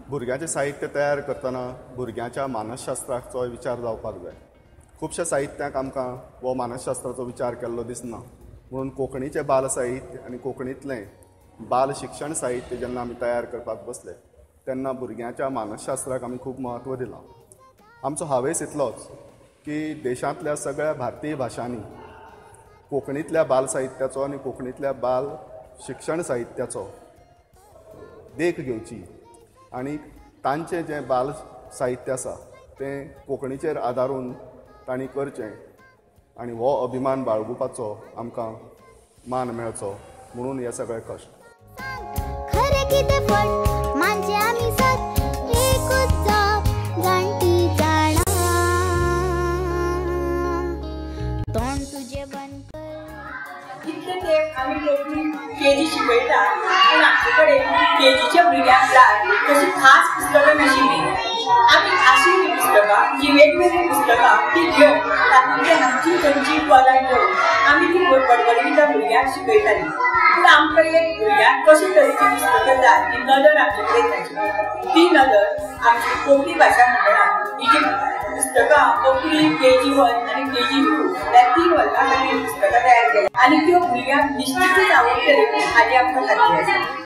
भुरग्यांचें साहित्य तयार करतना भुरग्यांच्या मानसशास्त्राचो विचार जावपाक जाय. खुबश्या साहित्याक आमकां हो मानसशास्त्राचो विचार केल्लो दिसना, म्हणून कोंकणीचें बाल साहित्य आनी कोंकणींतलें बाल शिक्षण साहित्य जेन्ना आमी तयार करपाक बसले तेन्ना भुरग्यांच्या मानसशास्त्राक आमी खूब म्हत्व दिलां. आमचो हावेस इतलोच की देशांतल्या सगळ्या भारतीय भाशांनी कोंकणींतल्या बाल साहित्याचो आनी कोंकणींतल्या बाल शिक्षण साहित्याचो देख घेवची आनी तांचें जें बाल साहित्य आसा तें कोंकणीचेर आदारून तांणी करचें आनी हो अभिमान बाळगुपाचो आमकां मान मेळचो म्हणून हे सगळे कश्ट. खरें कितें फट मानचें आमी सत, एकूच जाप जाणटी जाणा, तोंड तुजें बंद कर. इतले तेंप आमी कोंकणी केजी शिकयता, पूण आमचे कडेन केजीच्या भुरग्यांक जाय तशी खास पुस्तकां नाशिल्लीं. आमी आशिल्लीं पुस्तकां जी वेगवेगळीं पुस्तकां ती घेवन तातूंतल्यान आमची खंयची पदां घेवन आमी ती बडबडगितां भुरग्यांक शिकयतालीं. पूण आमकां एक भुरग्यांक कशे तरेची पुस्तकां जाय ती नदर आमचे कडेन नाशिल्ली. ती नदर आमची कोंकणी भाशा मंडळान ही जी पुस्तकां कोंकणी केजी 1 आनी केजी 2 ह्या 3 वर्गां खातीर पुस्तकां तयार केल्या आनी त्यो भुरग्यांक निश्चितूच आवडटल्यो हाची आमकां खात्री आसा.